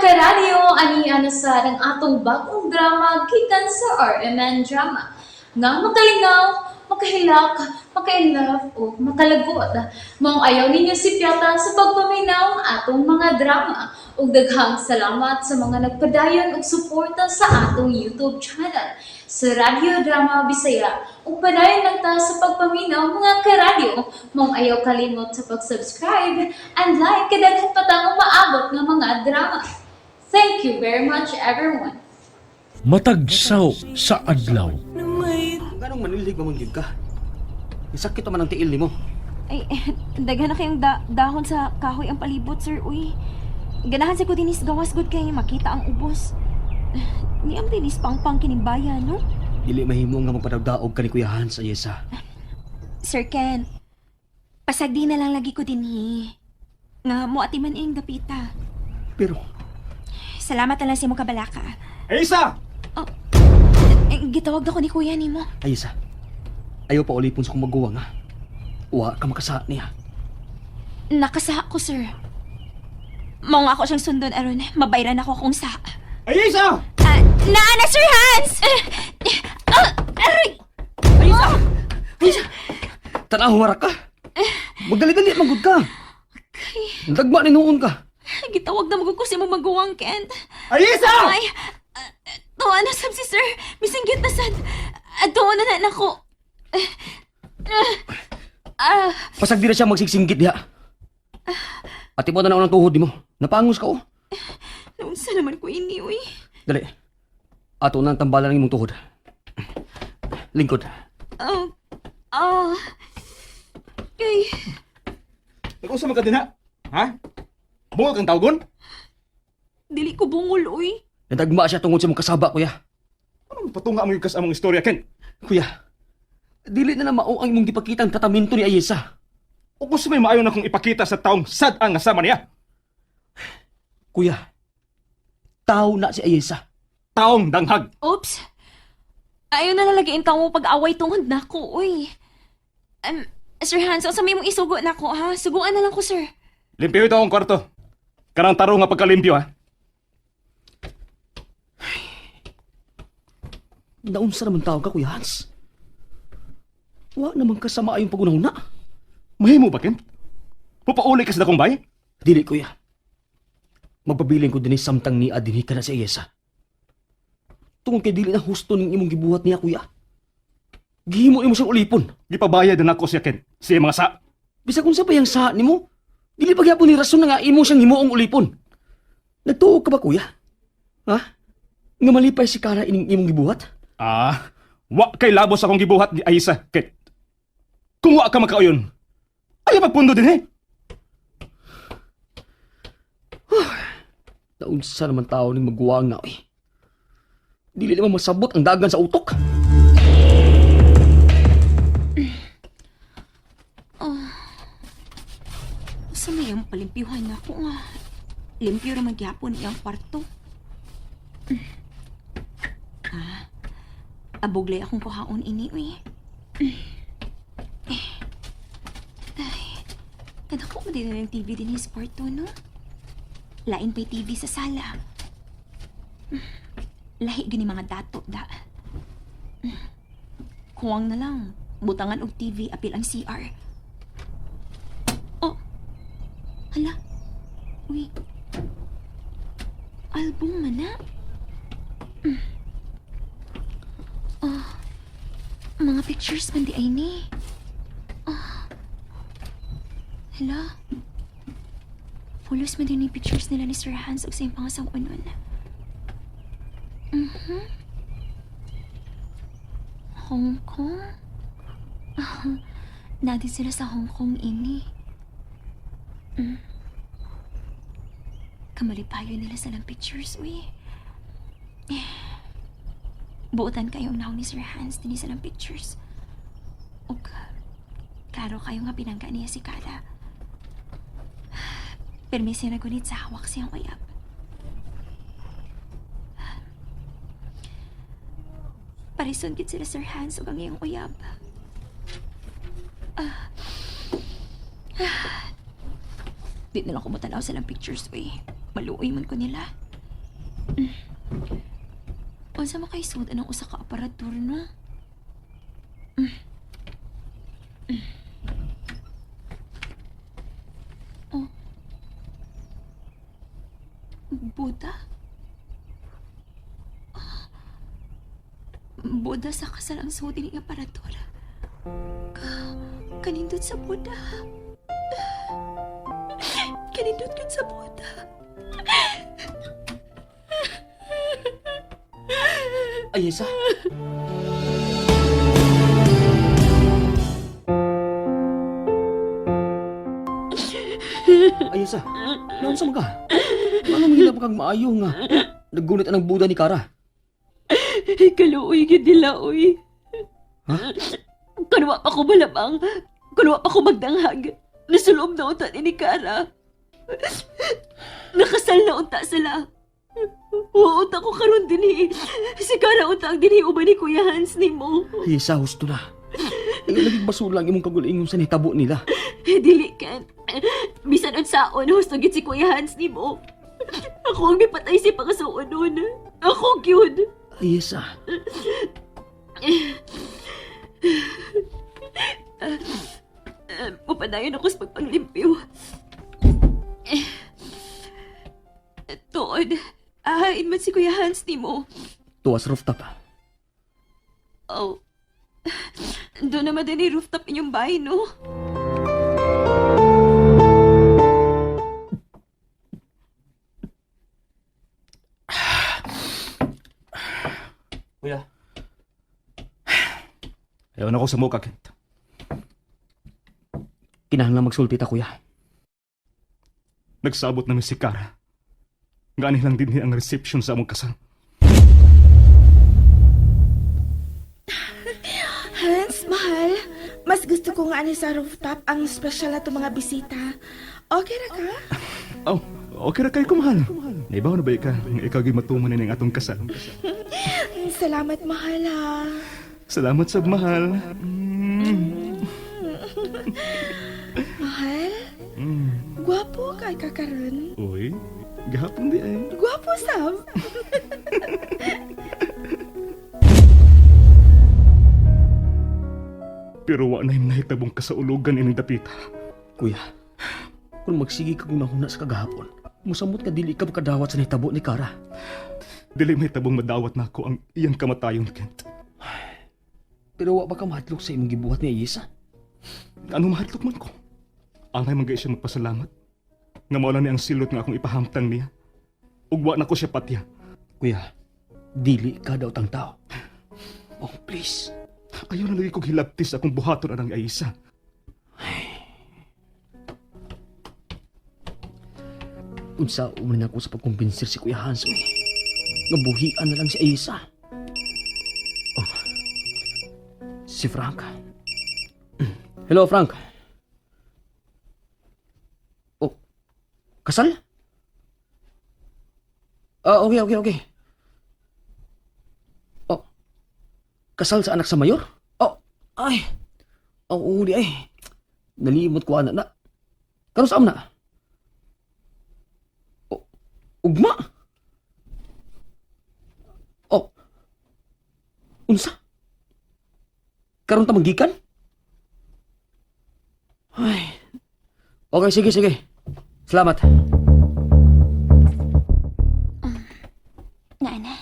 Karadyo, ani na sad ang atong bagong drama gikan sa RMN Drama nga makalingaw, makahilak, maka-inlove o makalagot. Maong ayaw ninyo sipyata sa pagpaminaw ang atong mga drama. Ug daghang salamat sa mga nagpadayon og suporta sa atong YouTube channel sa Radyo Drama Bisaya. Ug padayon lang ta sa pagpaminaw, mga karadyo. Maong ayaw kalimot sa pag-subscribe and like kay daghan pa tang umaabot nga mga drama. Thank you very much, everyone. Matagsaw sa adlaw. Ganong manilhig man gyud ka. Isakit man ang tiil nimo. Ay, daghan na kayong dahon sa kahoy ang palibot, sir. Uy, ganahan sa ko dinis gawas gud kay makita ang ubos. Niam dinis pangpang kining bayan, no? Dili mahimo nga magpadawdaog ka ni Kuya Hans, Ayesa. Sir Ken, pasagdi na lang lagi ko dinhi. Nga mo atiman ing dapita. Pero Salamat na lang sa imong kabalaka. Ayesa! Oh, eh, gitawag na ko ni kuya nimo. Ayesa, ayaw pa ulipon sa kong maguwang ha. Wa ka makasa niya. Nakasaha ko, sir. Mao nga ako siyang sundon aron mabayran ako kung sa. Ayesa! Ah, naa na, Sir Hans! Ah, aray! Ayesa! Ayesa! Tanaw ra ka. Magdali-dali man gud ka. Dagma ni noon ka. Gitawag na magugos si imong maguwang, Kent. Ayesa! Ay, tuwa na sab si sir. Misinggit na sad. Tuwa na na nako. Ah, Pasagdi na siya magsigsinggit diha. Ati mo na ng tuhod nimo. Napangos ka oh. Naunsa naman ko ini, uy. Dali. Ato na ang tambalan ng imong tuhod. Lingkod. Oh, ah. Ay, Nag-usa man ka din ha? Ha? Bungol kang tawgon? Dili ko bungol, uy. Nadagma siya tungod sa imong kasaba, kuya. Anong patunga mo yung kas among istorya, Ken? Kuya, dili na na mao ang imong gipakitang tratamento ni Ayesa. O kung sa may maayo na kong ipakita sa taong sad ang kasama niya. Kuya, tao na si Ayesa. Taong danghag. Oops. Ayaw na lalagay mo pag-away tungod nako, uy. Sir Hans, unsa may mong isugo nako, ha? Suguan na lang ko, sir. Limpyo ito akong kwarto. Kanang tarong nga pagkalimpyo ha. Naunsa naman tao ka, Kuya Hans? Wa naman ka sa maayong pagunahuna. Mahimo ba, Ken? Pupauli ka sa dakong bay? Dili, kuya. Magpabilin ko dinhi samtang ni dinhi ka na si Ayesa. Tungod kay dili na husto ning imong gibuhat niya, kuya. Gihimo nimo siyang ulipon. Gipabayad na nako siya, Ken. Siya mga sa. Bisag unsa pa yang sa nimo, dili pa gyapon ni rason na nga imo siyang himuong ulipon. Nagtuo ka ba, kuya? Ha? Nga malipay si Kara ining imong gibuhat? Ah, wa kay labos akong gibuhat ni Ayesa, Ken. Kung wa ka makauyon, ayaw magpundo din eh. Naunsa naman tao ning maguwang na, oy. Dili naman masabot ang dagan sa utok. Usa may ang palimpyuhan nako nga. Limpyo ra man gyapon iyang kwarto. Ah, abuglay akong kuhaon ini, uy. Ay, kadako mo din ng TV din sa kwarto, no? Lain pa'y TV sa sala. Lahi gani mga dato, da. Kuwang na lang. Butangan og TV, apil ang CR. Oh, hala. Uy. Album man na. Oh. Mga pictures man di ay ni. Oh. Hala. Pulos man din yung pictures nila ni Sir Hans ug sa iyang pangasawa nun. Hong Kong? Ah, nadi sila sa Hong Kong ini. Kamalipayo nila sa lang pictures, uy. Eh, buotan kayo ang naong ni Sir Hans din sa lang pictures. Ug, klaro kayo nga pinangga niya si Kala. Permi siya nagunit sa hawak siyang uyab. Parison gid sila Sir Hans ug ang iyang uyab. Ah. Di na lang ko mutanaw sa lang pictures, uy. Maluoy man ko nila. Unsa man kay sud anang usa ka aparador, no? Oh. Buda? Ah. Buda sa kasal ang suod ini nga aparador. Kanindot sa Buda. Kanindot yun sa Buda. Ayesa. Ayesa, naunsa man ka? Ano man kang maayo nga? Naggunit ang Buda ni Kara. Kaluoy gyud nila, uy. Ha? Kanwa pa ko malabang. Kanwa pa ko magdanghag. Nasulob na unta ni Kara. Nakasal na unta sila. Uunta ko karon dinhi. Si Kara unta ang dinhi uban ni Kuya Hans nimo. Ayesa, husto na. Ay, lagi basura lang imong kagulingon sa nitabo nila. Dili Ken. Bisan unsaon husto gid si Kuya Hans nimo. Ako ang mipatay si pangasuon nun. Ako gyud. Ayesa. Mupadayon ako sa pagpanglimpyo. Eh, Tuod, ahain man si Kuya Hans ni mo. Tuwas rooftop. Oh. Doon naman din yung rooftop inyong bahay, no? Kuya. Ayaw na ko sa muka, Kent. Kinahanglan magsulti ta, kuya. Nagsabot namin si Kara. Gani lang din ang reception sa among kasal. Hans, mahal, mas gusto ko nga ani sa rooftop ang special na mga bisita. Okay ra ka? Oh, okay ra kayo kumahal. Naibaw na ba ka? Nga ikaw gyud matuman na ning atong kasal. Salamat, mahal ha. Salamat sa mahal. Mahal? Gwapo kay ka karon. Uy, gahapon di ay. Gwapo sab. Pero wa na yung nahitabong kasaulugan ining dapita. Kuya, kung magsige ka gunahuna sa kagahapon, musamot ka dili ka makadawat sa nitabo ni Kara. Dili may tabong madawat na ako ang iyang kamatayon, Kent. Pero wa ba ka mahadlok sa imong gibuhat ni Ayesa? Ano mahadlok man ko? Angay man gay siya magpasalamat. Nga mao lang ni ang silot nga akong ipahamtang niya. Ug wa na ko siya patya. Kuya, dili ka daw tang tao. Oh, please. Ayaw na lagi kong hilabtis akong buhaton anang Aisa. Unsa uman ako sa pagkumbinser si Kuya Hans, uy. Nabuhian na lang si Ayesa. Oh. Si Frank. Hello, Frank. Oh, kasal? Ah, okay, okay, okay. Oh, kasal sa anak sa mayor? Oh, ay. Oh, uli ay. Nalimot ko anak na. Karon sa na? Oh, ugma. Oh. Unsa? Karon ta manggikan? Ay. Okay, sige, sige. Salamat. Naana.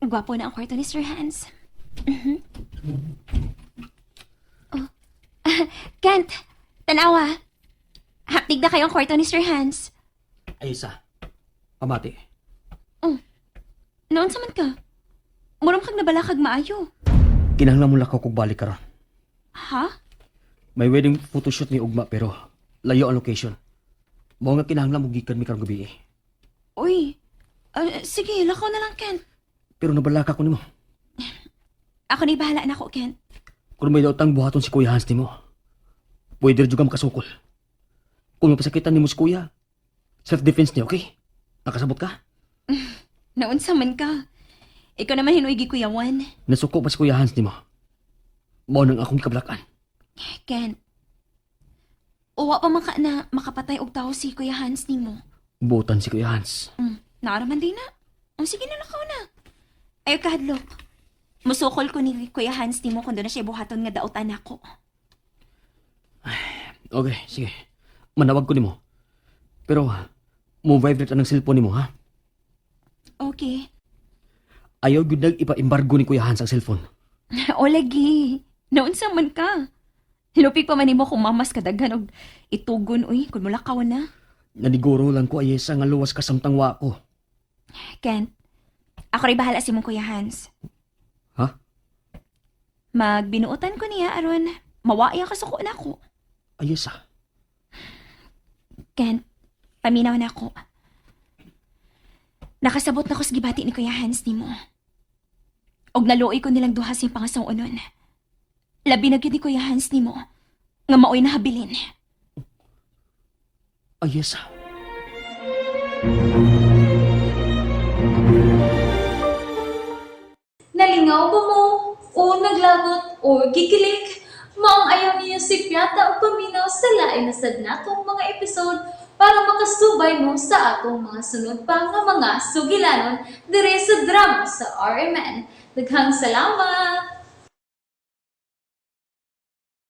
Gwapo na ang kwarto ni Sir Hans. Mhm. Oh. Kent, tanawa. Haptig na kayo ang kwarto ni Sir Hans. Aysa. Pamati. Noon sa man ka? Murong kag nabalakag maayo. Kinahanglan mo lakaw kog balik karon. Ha? May wedding photoshoot ni Ugma pero layo ang location. Mao nga kinahanglan mo gikan mi karong gabi. Eh. Uy. Sige, lakaw na lang, Kent. Pero nabalaka ko nimo. Ako na bahala na ako, Kent. Kung may daotang buhaton si Kuya Hans nimo, pwede rin juga makasukol. Kung mapasakitan nimo si Kuya, self-defense niya, okay? Nakasabot ka? Noon sa man ka. Ikaw naman hinuigi, Kuya Juan. Nasuko pa si Kuya Hans nimo. Mao nang akong kablakan. Kent. Uwa pa man ka na makapatay og tao si Kuya Hans nimo. Buotan si Kuya Hans. Naaraman din na. O sige na, lakaw na. Ayaw kahadlok. Musukol ko ni Kuya Hans nimo kung doon na siya buhaton nga dautan ako. Okay, sige. Manawag ko nimo. Pero, mo vibrate ang cellphone nimo, ha? Okay. Ayaw gyud nag ipa-embargo ni Kuya Hans ang cellphone. O lagi. Naunsa man ka. Lupig pa man nimo kung mamas kadaghan og itugon uy kung mulakaw na. Naniguro lang ko, Ayesa, nga luwas ka samtang wa ko. Kent, ako rin bahala si mong Kuya Hans. Ha? Magbinuotan ko niya aron mawaaya ka suko na ako. Ayesa, Kent, paminaw na ako. Nakasabot na ko sa gibati ni Kuya Hans nimo. Og naluoy ko nilang duha sa pangasaw nun. Labi na gyud ni Kuya Hans nimo nga maoy nahabilin. Ayesa. Nalingaw ba mo? O naglagot o gikilig? Maong ayaw niyo si Piata o paminaw sa lain na sad natong mga episode para makasubay mo sa atong mga sunod pa nga mga sugilanon dire sa drama sa RMN. Daghang salamat!